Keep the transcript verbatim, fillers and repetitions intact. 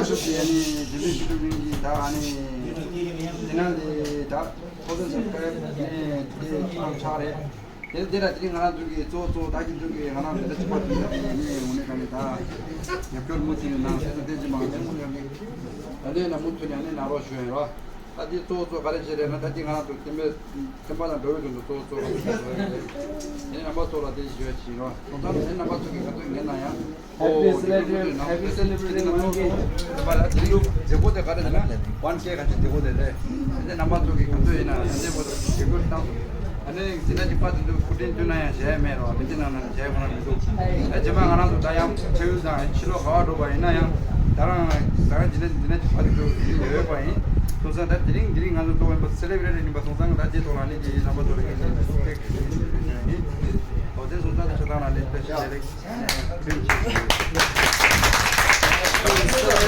ཤུགས་ཀྱིས་ཨ་ནི་དེ་འདྲའི་ཞུ་གཏུག་རིང་གི་ད་ཨ་ནི་དེ་ནང་ལས་ད་ཁོ་ཚོ་ཚོ་ཀ་ནས་དེ་ཐང་ཆག་རེད། དེ་དེ་ལ་དེ་རིང་ང་རང་ཚོ་གི་གཙོ་བོ་གཙོ་བོ་ད་ཁྱེད་ཚོ་གི་ང་རང་དེ་འདྲ་ཅིག་པ་དེ་འདྲ་དེ་ནས་ངོ་ནས་ག་ནས་ད་ཉབ་སྐྱོར་མུ་མཐུད་ནས་གནང་ཟེར་ཚོ་དེ་ཅི་མང་དེ་མུ་མཐུད་ནས་ད་ནས་ན་མུ་མཐུད་ནས་ཨ་ནི་གནང་རོགས་ཞུ་ཡིན་རོགས། ད་དེ་གཙོ་བོ་གཙོ་ག་རེ་བྱེད་རེད་ན། ད་དེ་ང་རང་ཚོ་བསྟན་པའི་བསྟན་པ་དང་འགྲོ་བའི་དོན་དུ་གཙོ་བོ་གཙོ་བོ་ག་རེ་བྱེད་རེད། དེ་ནས་རྣམ་པ་ཚོ་ལ་དེ་ཞུ་ཡ་ཞིག་རོགས། སོང་ཙང་དེ་རྣམ་པ་ཚོ་གི་ག་ཚོད་ངན་ན་ཡང་། Happy celebrate, happy celebrate, monkey. མཛད་སྒོ་དེ་ག་རེ་ཡིན་ན་ཝན་ཀེ་ག་ཅིག་མཛད་སྒོ་དེ་རེད། དེ་ནས་རྣམ་པ་ཚོ་གི་ག་ཚོད་ཡིན་ན་དེ་འདྲའི་སྒོ་དེ་ཞུ་སྐུལ་བཏང་སོང་། ཨ་ནི་འཛིན་གྲྭ་གཅིག་པ་དེ་ཚོ་སྐུ་དྲིན་བསྟུན་ན་ཡང་བྱས་མེད་རོགས། མི་དེ་ནང་ན་བྱས་ཁོ་ན་མི་འདུག་ཨ་རྗེས་མ་ང་རང་ཚོ་ད་ཡང་ཕྱི་ཡུལ་དང་ཕྱི་ལོགས་ག་བ་འགྲོ་བ་ཡིན་ན་ཡང་ད་རང་ད་རང་འཛིན་གྲྭ་འཛིན་གྲྭ་གཅིག་པ་དེ་ཚོ་ཡོད་པ་ཡིན། སོང་ཙང་ད་དེ་རིང་དེ་རིང་ང་ཚོ་གཙོ་བོ་ཡིན་པ་སེ་ལེ་བི་རེ་ཊི་ཡིན་པ་སོང་ཙང་ད་དེ་ཐོག་ལ་ནི་དེ་རྣམ་པ་ཚོ་ལ་ངས་ནས་ཐུགས་ཐུགས་རྗེ་ཆེ་ཞུ་ཡ་ཡིན། འོ་དེ་སོང་ཙང་ད་ཆ་ཚང་ལ་ནི་བཀྲ་ཤིས་བདེ་ལེགས།